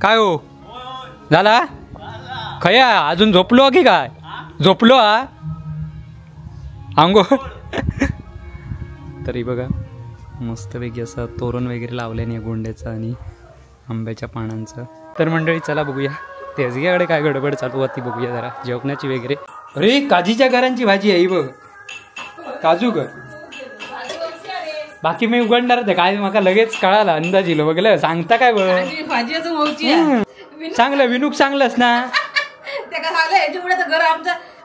काय हो झाला खया अजून झोपलो की काय झोपलो हा आंघोळ. तरी बघा मस्तपैकी असं तोरण वगैरे लावलं नाही गोंड्याचं आणि आंब्याच्या पानांचं. तर मंडळी चला बघूया तेजग्याकडे काय गडबड चालू होती बघूया जरा जेवणाची वगैरे. अरे काजीच्या घरांची भाजी आहे बघ काजू ग. बाकी मी उघडणार ते काय माका लगेच कळाला अंदाज इलो बघलं सांगता काय बघ चांगलं विनूक चांगलंच ना.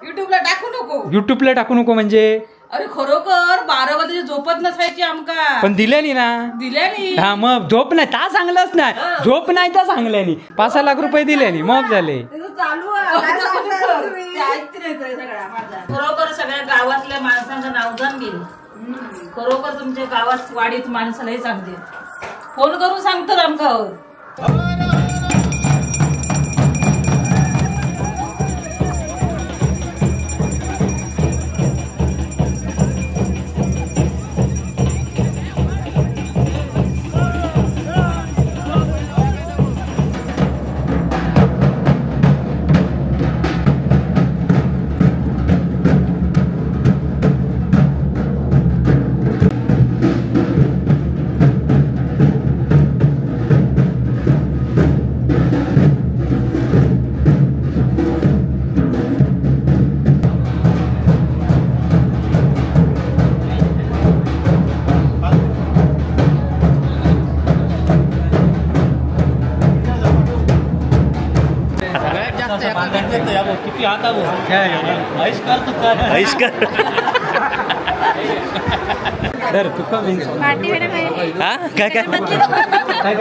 युट्यूबला टाकू नको म्हणजे अरे खरोखर 12 वाजे झोपत नसायची आमका पण दिल्यानी ना दिल्यानी हा मग झोप नाही ता चांगलंच नाही झोप नाही तर चांगल्यानी 5-6 लाख रुपये दिल्यानी मग झाले खरोखर. सगळ्या गावातल्या माणसांचं नावदान गेलं खरोखर. तुमच्या गावात वाडीत माणसालाही सांगते फोन करून सांगतात आमका. काय काय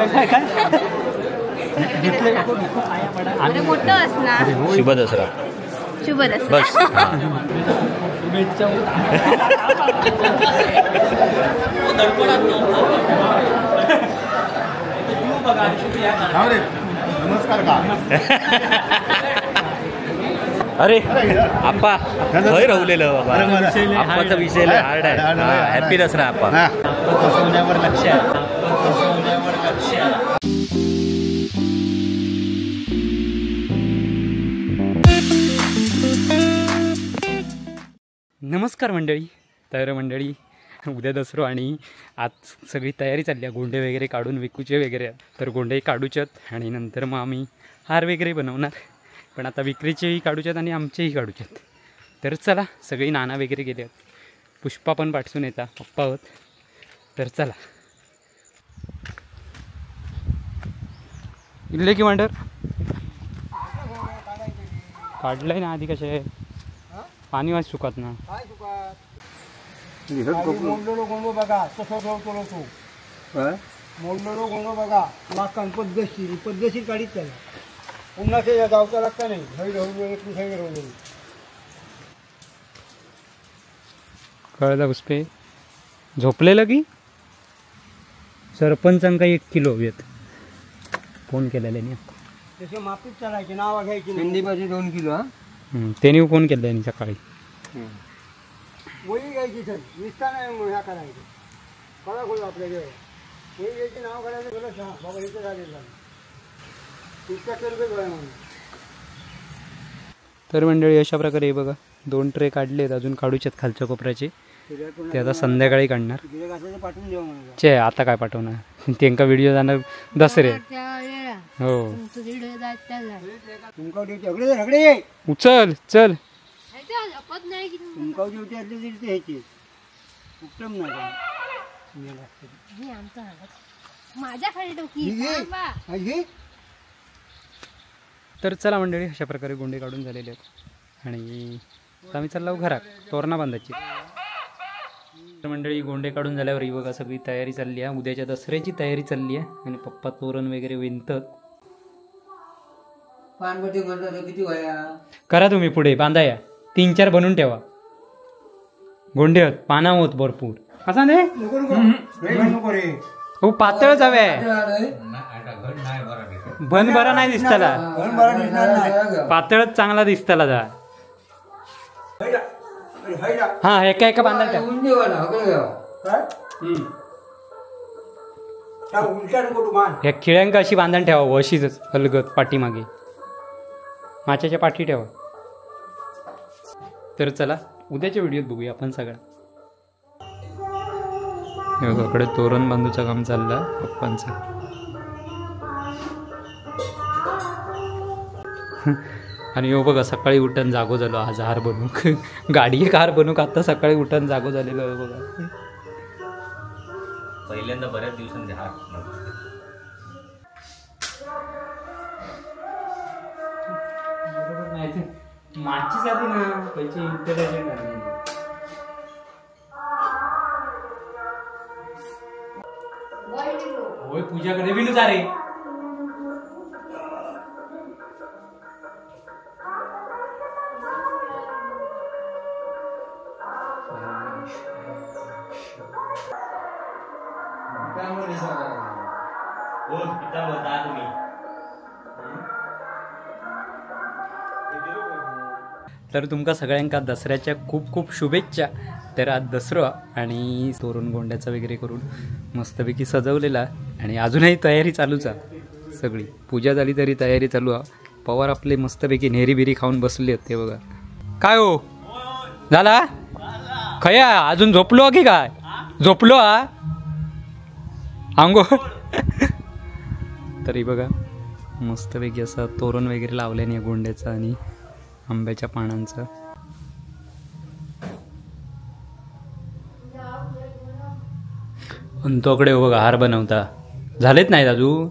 काय काय शुभ दसरा शुभ दसरा. नमस्कार का. अरे आप्पा खंय रवलेलं बाबा आप्पाचा विषय हार्ड आहे. हॅपी दसरा आप्पा. सोन्यावर लक्ष आहे सोन्यावर लक्ष आहे. नमस्कार मंडळी. तर मंडळी उद्या दसरो आणि आज सगळी तयारी चालली आहे गोंडे वगैरे काढून विकूचे वगैरे. तर गोंडे काढूच्यात आणि नंतर मग आम्ही हार वगैरे बनवणार पण आता विक्रीचेही काढूच्यात आणि आमचेही काढूच्यात. तर चला सगळी नाना वगैरे गेले आहेत पुष्पा पण पाठसून येता पप्पा होत. तर चला इल्ले की मांडर काढलंय ना आधी कसे पाणी वाज सुकात ना. बघा बघा पद्धतशीर पद्धतशीर काढीत त्याला पुन्हा ते गावचा लागता नाही राहू कळलं पुष्पे झोपलेलं की सरपंचांका 1 किलो येत फोन केलेले तसे मापीत चालायचे नाव घ्यायची भेंडी 2 किलो. हा त्याने फोन केलं सकाळी वही घ्यायची सर नुसता नाही ह्या करायचं कळा खोल आपल्या वही घ्यायची नाव काढायचं गेलं बाबा इथं झालेलं. तर मंडळी अशा प्रकारे बघा 2 ट्रे काढलेत अजून काढूच्यात खालच्या कोपऱ्याचे ते आता संध्याकाळी काढणार. चे आता काय पाठवणार त्यांका व्हिडिओ जाणार दसरे. हो उचल चल तर चला मंडळी अशा प्रकारे गोंडे काढून झालेले आहेत आणि आम्ही चाललो घरात तोरणा बांधायची. तर मंडळी गोंडे काढून झाल्यावर ही बघा सगळी तयारी चालली आहे उद्याच्या दसऱ्याची तयारी चालली आहे आणि पप्पा तोरण वगैरे विणतात. करा तुम्ही पुढे बांधाया 3-4 बनवून ठेवा गोंडे होत पाना होत भरपूर असा नाही हो पातळ जावे बन बरा नाही दिसताला पातळच चांगला दिसताला जा. हा एका एका बांधायला. ह्या खिळ्यांका अशी बांधण ठेवा, अशीच हलगत पाठीमागे माच्याच्या पाठी ठेवा. तर चला उद्याच्या व्हिडिओत बघूया आपण सगळं. इकडे तोरण बांधूचं काम चाललं पप्पांचं. आणि हो बघा सकाळी उठून जागो झालो आज हार बनवूक, गाडी एक हार बनवूक आता सकाळी उठून जागो झालेलो आहे बघा. पहिल्यांदा बऱ्याच दिवसांनी हार बरोबर नाही माची जाते ना पैसे इंटेलिजंट आहे. होय पूजा कडे विनू जा रे. तर तुमका सगळ्यांका दसऱ्याच्या खूप खूप शुभेच्छा. तर आज दसरा आणि तोरण गोंड्याचा वगैरे करून मस्तपैकी सजवलेला आणि अजूनही तयारी चालूच आहे सगळी. पूजा झाली तरी तयारी चालू आहे. पवार आपले मस्तपैकी नेरी बिरी खाऊन बसले आहेत ते बघा. काय हो झाला खया अजून झोपलो की काय झोपलो हा अंगो. तरी बघा मस्तपैकी असं तोरण वगैरे लावलं नाही गोंड्याचं आणि आंब्याच्या पानांचं. आणि तोकडे बघा हार बनवता झालेत नाही दादू.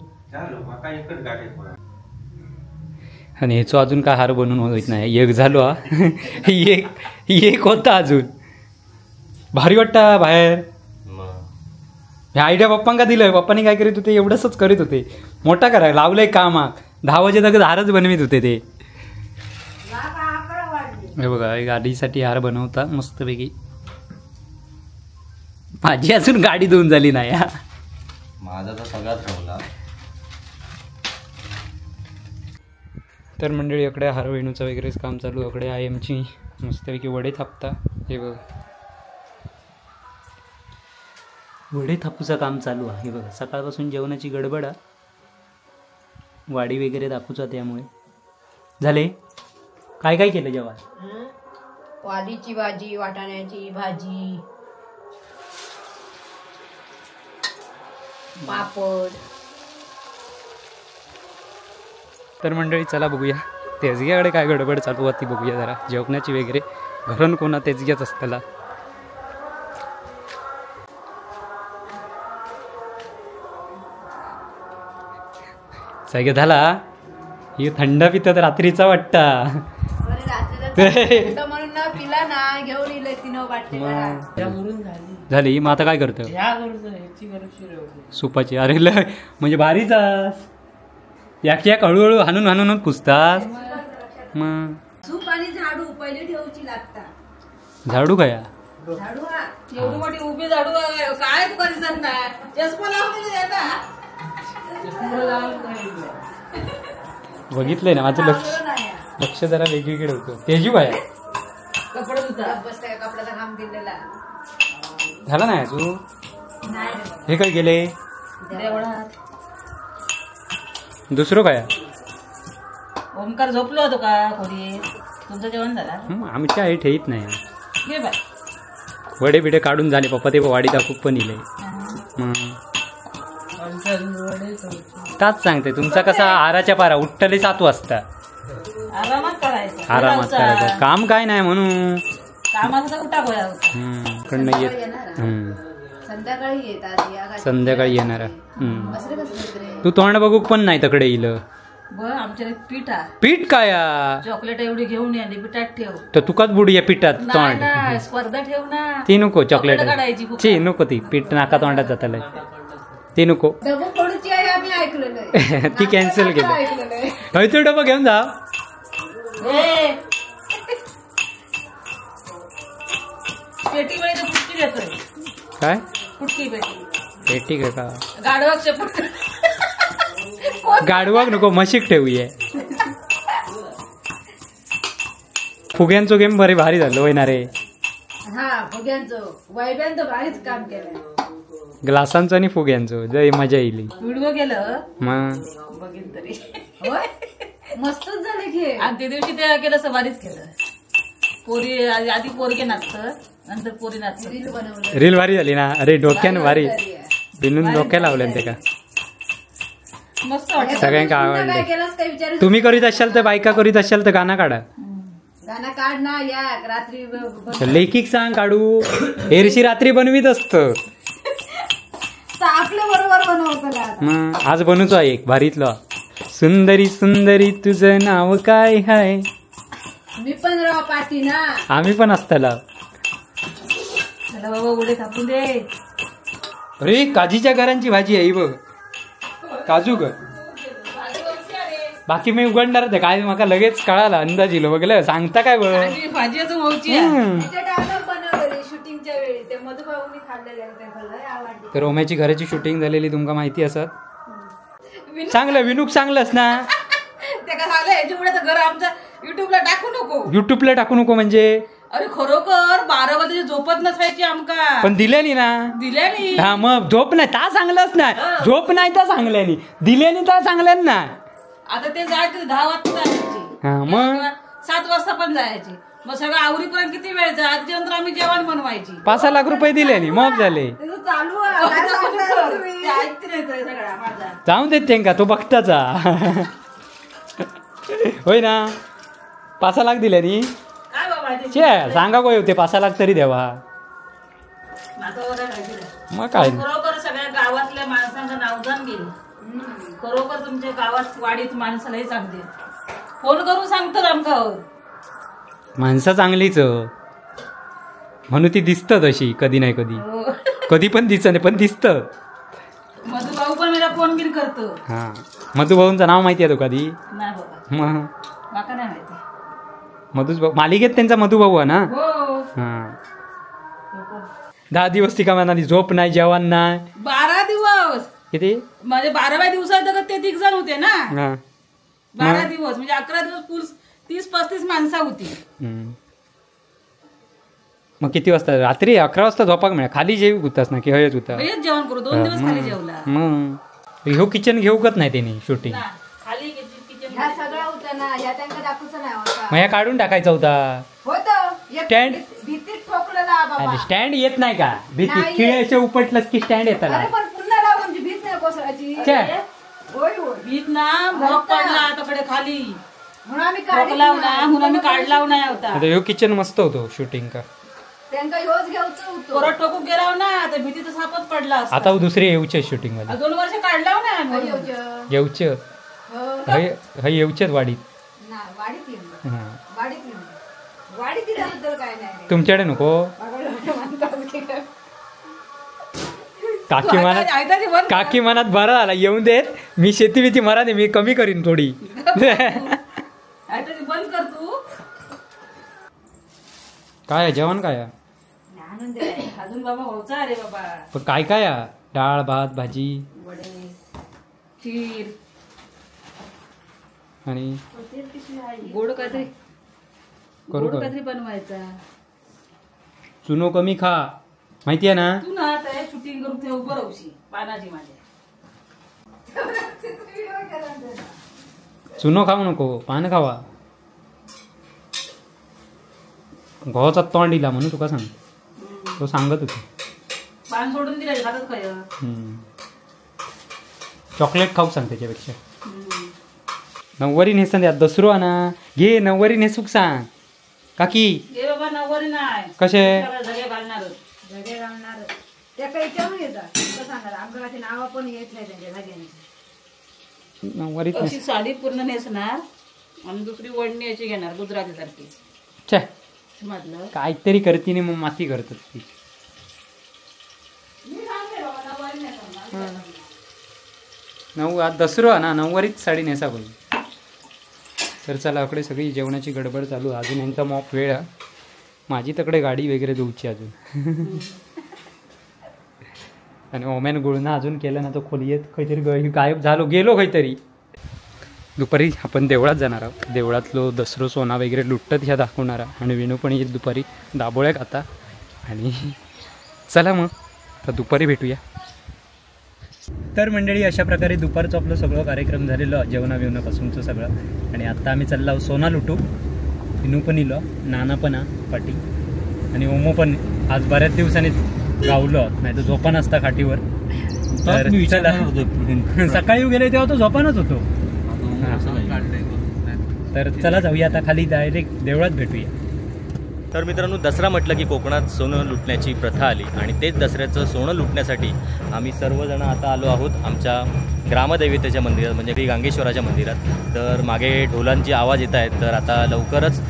आणि ह्याचो अजून काय हार बनवून होत नाही. एक झालो हा एक एक होता अजून. भारी वाटता बाहेर. हे आयडिया पप्पांका दिलंय. पप्पांनी काय करीत होते एवढंच करीत होते. मोठा करा लावलंय काम. 10 वाजे तक हारच बनवित होते ते. हे बघा गाडीसाठी हार बनवता मस्तपैकी. माझी अजून गाडी धुवून झाली नाही. माझा तर सगळाच ठेवला. तर मंडळी इकडे हार वेणूचं वगैरेच काम चालू. इकडे आई आमची मस्तपैकी वडे थापता. हे बघा वडे थापूचं काम चालू आहे. हे बघा सकाळपासून जेवणाची गडबड आहे. वाडी वगैरे दाखवूचा त्यामुळे झाले. काय काय केलं जेवण? वालीची भाजी, वाटाण्याची भाजी, पापड. तर मंडळी चला बघूया तेजग्याकडे काय गडबड चालू होती बघूया जरा जेवणाची वगैरे. घरून कोणा तेजग्याच असताला. सगळं झाला ही थंड पितात रात्रीचा वाटता. झाली मग आता काय करतो सुपाची. अरे लय म्हणजे भारीच याक याक हळूहळू हाणून हाणून पुसतास. मग सूप आणि झाडू पहिले ठेवची लागतात. झाडू काय झाडू एवढी मोठी उभी झाडू काय तू करीत नाही. चष्मा लावून बघितलंय ना माझं लक्ष लक्ष जरा वेगळीकडे होतं. तेजू काय झाला नाही अजून. हे काय गेले दुसरं काय? ओमकार झोपलो होतो का खोली? तुमचं जेवण झालं? आमच्या हे ठेईत नाही. वडे बिडे काढून झाले पप्पा ते वाडी दाखवू पण इले. ताच सांगते तुमचा कसा आराच्या पारा उठले 7 वाजता आरामात करायचं. आरामात करायचं काम काय नाही म्हणून संध्याकाळी येणार. तू तोंड बघू पण नाही तकडे येईल. पीठ काय चॉकलेट एवढी घेऊन ये पिठात ठेव. तर तुकाच बुडूया पिठात तोंड. स्पर्धा ठेव ना ती नको चॉकलेट ची नको ती पीठ नाका तोंडात जातलं ती नको. ती कॅन्सल केलं. हयचो डबा घेऊन जा. काय पेटी का गाडवाक नको म्हशीक ठेवूया. फुग्यांचो गेम बरे भारी झालो होय ना रे. हा फुग्यांचो वैब्यांचो भारीच काम केलं. ग्लासांचो आणि फुग्यांचो जय मजा येईल. व्हिडिओ केलं मग बघीन तरी मस्तच झाले की. आणि त्या दिवशी ते केलं सवारीच केलं. पोरी आधी पोरगे नाचत नंतर पोरी नाचत. रील भारी झाली ना. अरे डोक्यान भारी बिनून डोक्या लावल्या ते का मस्त वाटत. सगळ्यांका आवडले. तुम्ही करीत असाल तर बायका करीत असाल तर गाणं काढा. गाणं काढ ना या रात्री लेखिक सांग काढू. एरशी रात्री बनवीत असत आपल्या बरोबर बनवत. आज बनवतो एक भारीतला. सुंदरी सुंदरी तुझं नाव काय हाय. मी पण राव पाठी ना. आम्ही पण असताला. चला बाबा उडे थापून दे. अरे काजीच्या घरांची भाजी आहे बघ. काजू ग बाकी मी उघडणार ते काय माका लगेच कळाला अंदाज इलो बघलं सांगता काय बघ. भाजी अजून व्हायची. शूटिंगच्या वेळी ते मधुभाऊनी खाल्लेले आवडले. तर ओम्याची घराची शूटिंग झालेली तुमका माहिती असत. चांगलं विनूक चांगलंच ना. ते काय झालं याच्यामुळे तर घर आमचा युट्यूबला टाकू नको. युट्यूबला टाकू नको म्हणजे अरे खरोखर 12 वाजे झोपत नसायची आमका. पण दिल्यानी ना दिल्यानी. हा मग झोप नाही ता चांगलंच नाही. झोप नाही तर चांगल्यानी दिल्यानी तर चांगल्यान ना. आता ते जायचे 10 वाजता जायची. हा मग 7 वाजता पण जायची. मग सगळं आवरीपर्यंत किती वेळ जायचा. त्याच्यानंतर आम्ही जेवण बनवायची. 5 लाख रुपये दिले नी मग झाले. चालू जाऊन देत त्यांका तो बघताचा होय ना. 5 लाख दिले नी छे सांगा कोय होते 5 लाख तरी द्यावा. मग काय खरोखर सगळ्या गावातल्या माणसांना नावदान गेले. खरोखर तुमच्या गावात वाडीत माणसालाही चांगले फोन करून सांगतात आमका. माणसं चांगलीच म्हणून ती दिसत तशी कधी नाही कधी कधी पण दिसत नाही पण दिसत. मधुभाऊ पण मला फोन बिन करतो. हा मधुभाऊंचं नाव माहिती आहे तुका कधी? नाही बाबा मग माका नाही माहिती. मधुभाऊ मालिकेत त्यांचा मधुभाऊ आहे ना. हा 10 दिवस ती का म्हणाली झोप नाही जेवण नाही. 12 दिवस किती म्हणजे 12व्या दिवसात ते 3 जण होते ना. 12 दिवस म्हणजे 11 दिवस फुल 30-35 माणसं होती. मग किती वाजता रात्री 11 वाजता झोपाक मिळा. खाली जेवू होतास ना की हयच होता जेवण करू 2 दिवस खाली जेवला. मग ह्यो किचन घेऊकच नाही त्यांनी शूटिंग. खाली किचन ह्या सगळा होता ना ह्या त्यांना दाखवचं नाही होता. मग ह्या काढून टाकायचा होता. होतं स्टँड भीतीत ठोकलेला बाबा. स्टँड येत नाही का भीती खिळ्याचे उपटलंच की स्टँड येतात. अरे पण पुन्हा लावून म्हणजे भीत नाही कोसळायची. होय होय भीत ना भोग पडला तकडे खाली म्हणून आम्ही म्हणून आम्ही काढला नाही होता. आता ह्यो किचन मस्त होतो शूटिंग का. त्यांका ह्योच घेऊचं होतो. परत टोकू गेला ना तर भीतीचा सापच पडला. आता दुसरे येऊचे शूटिंग मध्ये 2 वर्ष काढला ना येऊचे हय येऊचेच वाडीत. तुमच्याकडे नको. काकी मनात काकी मनात बरं झाला येऊन देत मी शेती बिती मरा दे मी कमी करीन थोडी. बंद कर तू. काय जेवण काय अजून बाबा होचा रे बाबा. पण काय काय डाळ भात भाजी वडे खीर आणि गोड काहीतरी करू गोड काहीतरी बनवायचा. चुनो कमी खा माहिती आहे ना तू ना त्या शूटिंग करून ते उभं राहूशी पानाची माझ्या. चुनो खाऊ नको पान खावा. गव्हाचा तोंड दिला म्हणून तुका सांग तो सांगत होती. पान सोडून दिलं खातात काय. चॉकलेट खाऊ सांग त्याच्यापेक्षा. नऊवारी नेसन द्या दसरो ना घे नऊवारी नेसूक सांग काकी. घे बाबा नऊवारी नाही कसे झगे घालणार झगे घालणार त्या काही विचारून घेतात सांगा आमच्या नाव पण येत नाही त्यांच्या झग्यांची. नऊवारी अशी साडी पूर्ण नेसणार आणि दुसरी ओढणी अशी घेणार गुजराती सारखी. छे काहीतरी करते नाही मग माती करतात ती. नऊ आज दसरो ना नऊवारीच साडी नेसा पाहिजे. तर चला अकडे सगळी जेवणाची गडबड चालू. अजून यांचा मॉप वेळ आहे. माझी तकडे गाडी वगैरे धुवची अजून. आणि ओम्यान गुळणा अजून केलं ना तो खोली येत काहीतरी गायब झालो गेलो काहीतरी. दुपारी आपण देवळात जाणार आहोत. देवळातलो दसरो सोना वगैरे लुटत ह्या दाखवणार आणि विनू पण येईल दुपारी दाबोळ्यात आता. आणि चला मग आता दुपारी भेटूया. तर मंडळी अशा प्रकारे दुपारचं आपलं सगळं कार्यक्रम झालेलं, जेवणा बिवणापासूनचं सगळं. आणि आता आम्ही चाललो आहोत सोना लुटू. इनू पण इलो, नाना पण पाटी आणि ओमो पण आज बऱ्याच दिवसांनी गावलो, नाही तर झोपा नसता खाटीवर. तर चला, सकाळी गेले तेव्हा तो झोपानच होतो. तर चला जाऊया आता खाली, डायरेक्ट देवळात भेटूया. तर मित्रांनो, दसरा म्हटलं की कोकणात सोनं लुटण्याची प्रथा आली आणि तेच दसऱ्याचं सोनं लुटण्यासाठी आम्ही सर्वजण आता आलो आहोत आमच्या ग्रामदैवतेच्या मंदिरात, म्हणजे गांगेश्वराच्या मंदिरात. तर मागे ढोलांची आवाज येत आहेत. तर आता लवकरच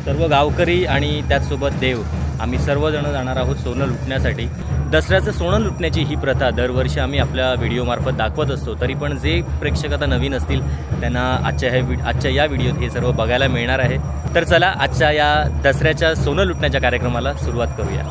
सर्व गावकरी आणि त्याचसोबत देव आम्ही सर्वजण जाणार आहोत सोनं लुटण्यासाठी. दसऱ्याचं सोनं लुटण्याची ही प्रथा दरवर्षी आम्ही आपल्या व्हिडिओमार्फत दाखवत असतो. तरी पण जे प्रेक्षक आता नवीन असतील त्यांना आजच्या या व्हिडिओत हे सर्व बघायला मिळणार आहे. तर चला आजच्या या दसऱ्याच्या सोनं लुटण्याच्या कार्यक्रमाला सुरुवात करूया.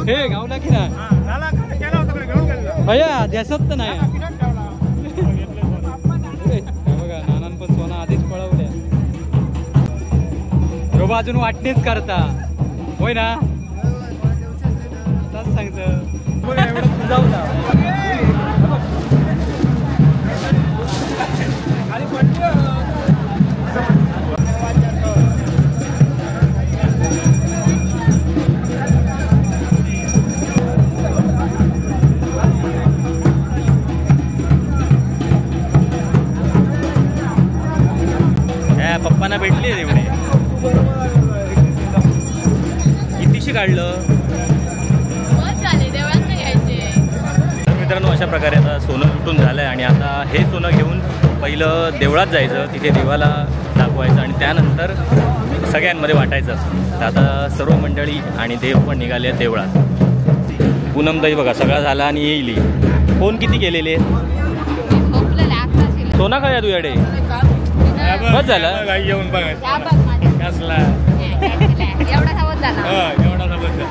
हे गावला की नाही भैया देसत तर नाही. बघा नानान पण सोना आधीच पळवल्या. रोबा अजून वाटणीच करता होय ना, तसंच सांगतं. पप्पांना भेटली एवढे कितीशी काढलं. तर मित्रांनो अशा प्रकारे आता सोनं लुटून झालंय आणि आता हे सोनं घेऊन पहिलं देवळात जायचं, तिथे देवाला दाखवायचं आणि त्यानंतर सगळ्यांमध्ये वाटायचं. तर आता सर्व मंडळी आणि देव पण निघाले देवळात. पूनमताई बघा सगळा झाला आणि येईल. फोन किती केलेले? सोना काय तुझ्याकडे? बस झालं. येऊन बघा कसला एवढा समज झाला, एवढा समज झाला.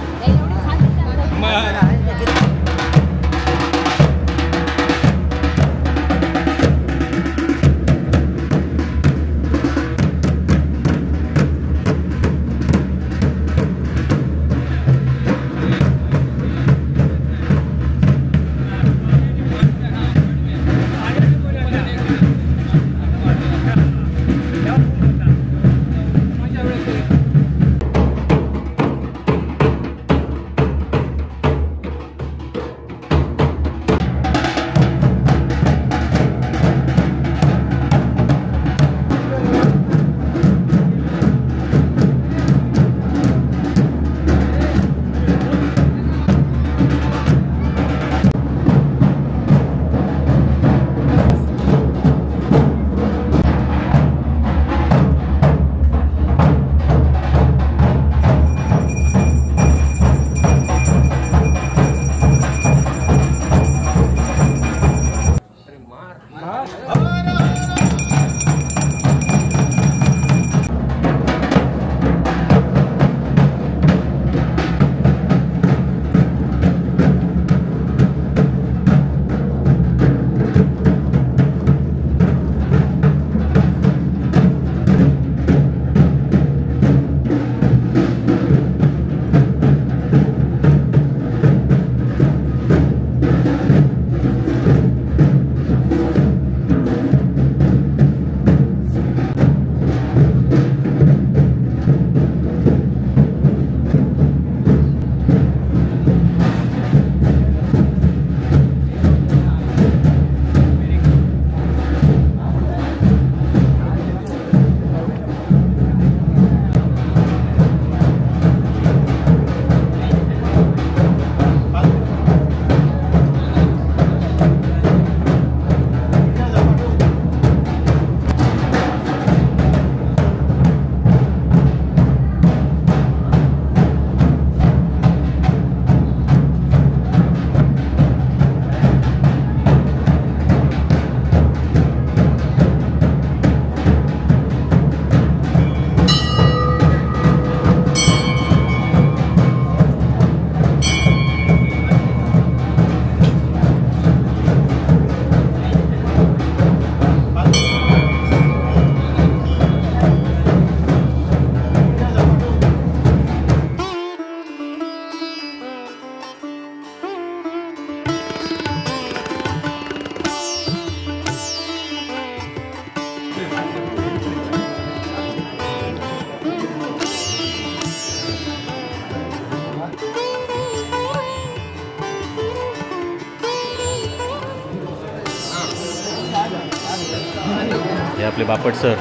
हे आपले बापट सर.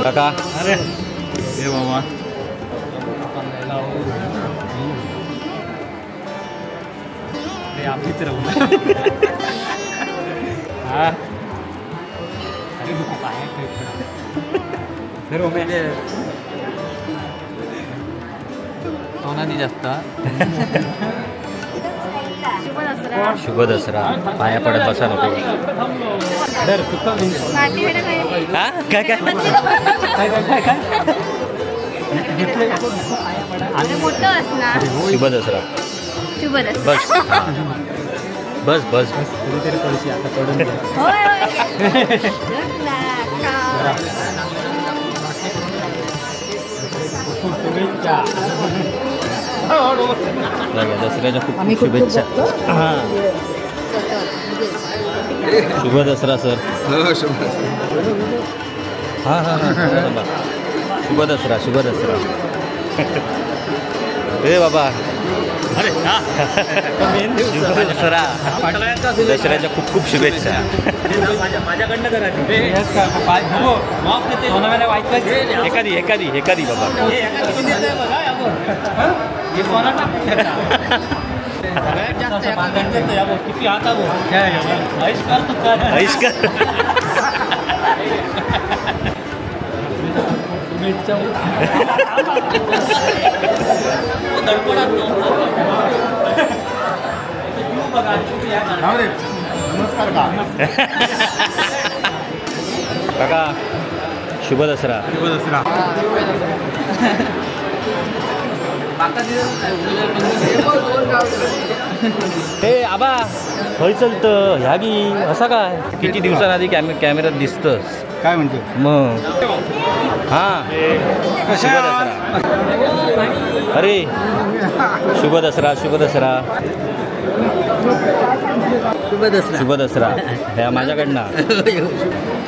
काका अरे हे बाबा आम्हीच राहू. हा अरे नको पाय सोनाली जास्त. शुभ दसरा. पाया पडत बसा नको. काय काय काय काय शुभ दसरा. शुभ दसरा. बस बस बस कधीतरी पडशी आता पडून. दसऱ्याच्या खूप खूप शुभेच्छा. हां शुभ दसरा सर. हां हां हां शुभ दसरा. शुभ दसरा. ए बाबा अरे शुभ दसरा. दसऱ्याच्या खूप खूप शुभेच्छा. माझ्याकडनं करा एखादी एखादी एखादी बाबा. किती आता ऐश कर. बघा. नमस्कार का काका, शुभ दसरा. शुभ दसरा. हे आबा हय चलत ह्या गी असा काय किती दिवसांआधी कॅमेऱ्यात दिसतस काय म्हणतो मग. हां शुभ दसरा. अरे शुभ दसरा, शुभ दसरा, शुभ दसरा, शुभ दसरा. ह्या माझ्याकडनं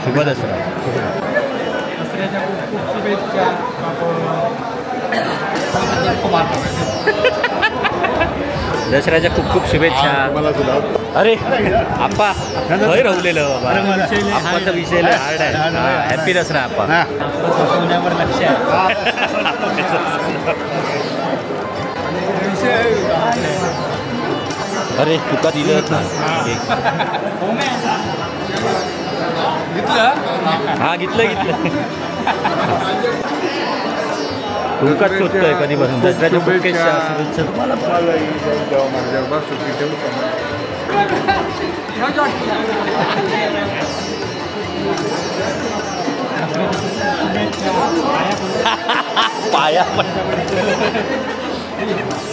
शुभ दसरा. दसऱ्याच्या खूप खूप शुभेच्छा. अरे आप्पा हय रवलेलं बाबा, आप्पाचा विषय हार्ड आहे. हॅपी दसरा आप्पा. सोन्यावर लक्ष आहे. अरे तुका दिलं ना. हा घेतलं घेतलं. तुमकाच शोधतोय कधीपासून. दसऱ्याच्या शुभेच्छा शुभेच्छा तुम्हाला. पाया पण.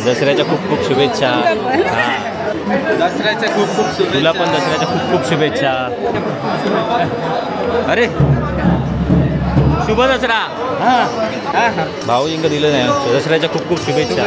दसऱ्याच्या खूप खूप शुभेच्छा. दसऱ्याच्या खूप खूप शुभेच्छा. तुला पण दसऱ्याच्या खूप खूप शुभेच्छा. अरे शुभ दसरा. भाऊ इंग दिलं नाही. दसऱ्याच्या खूप खूप शुभेच्छा.